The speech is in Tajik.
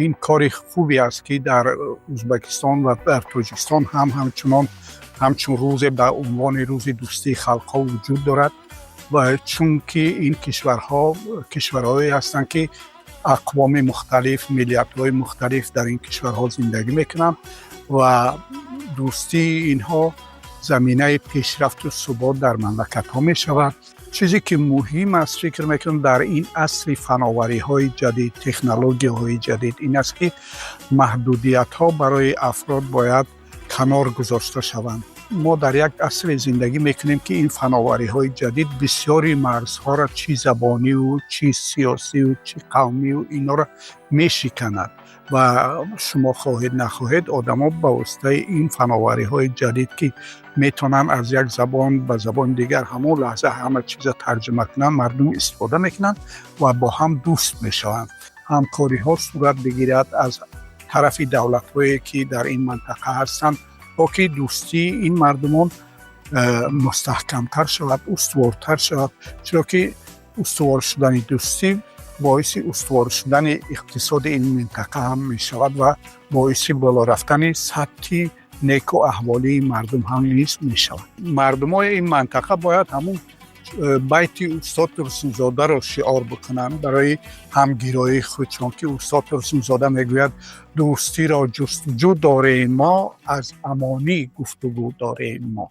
Ин кори хубе аст, ки дар Ӯзбекистон ва дар Тоҷикистон ҳам ҳамчунон ҳамчун рӯзе ба унвони Рӯзи дӯстии халқҳо вуҷуд дорад ва чунки ин кишварҳо кишварҳое ҳастанд, ки ақвоми мухталиф, миллиятҳои мухталиф дар ин кишварҳо зиндагӣ мекунанд ва дӯстии инҳо заминаи пешрафту субот дар мамлакатҳо мешавад. Чизе ки муҳим аст, фикр мекунам, дар ин асри фановариҳои ҷадид, технологияҳои ҷадид, ин аст, ки маҳдудиятҳо барои афрод бояд канор гузошта шаванд. Мо дар як асре зиндагӣ мекунем, ки ин фановариҳои ҷадид бисёри марзҳоро, чӣ забониву, чӣ сиёсиву, чӣ қавмиву, инҳоро мешиканад ва шумо хоҳед нахоҳед, одамо ба воситаи ин фановариҳои ҷадид, ки метавонанд аз як забон ба забони дигар ҳамон лаҳза ҳама чиза тарҷума кунанд, мардум истифода мекунанд ва бо ҳам дӯст мешаванд. Ҳамкориҳо сурат бигирад аз тарафи давлатҳое, ки дар ин минтақа ҳастанд, то ки дӯстии ин мардумон мустаҳкамтар шавад, устувортар шавад, чиро ки устувор шудани дӯстӣ боиси устувор шудани иқтисоди ин минтақа ҳам мешавад ва боиси боло рафтани сатҳи неку аҳволии мардум ҳам низ мешавад. Мардумои ин минтақа бояд ҳамун байти устод Турсунзодаро шиор бикунанд барои ҳамгироии худ, чунки устод Турсунзода мегӯяд: «Дӯстиро ҷустуҷӯ дорем мо, аз амонӣ гуфтугӯ дорем мо».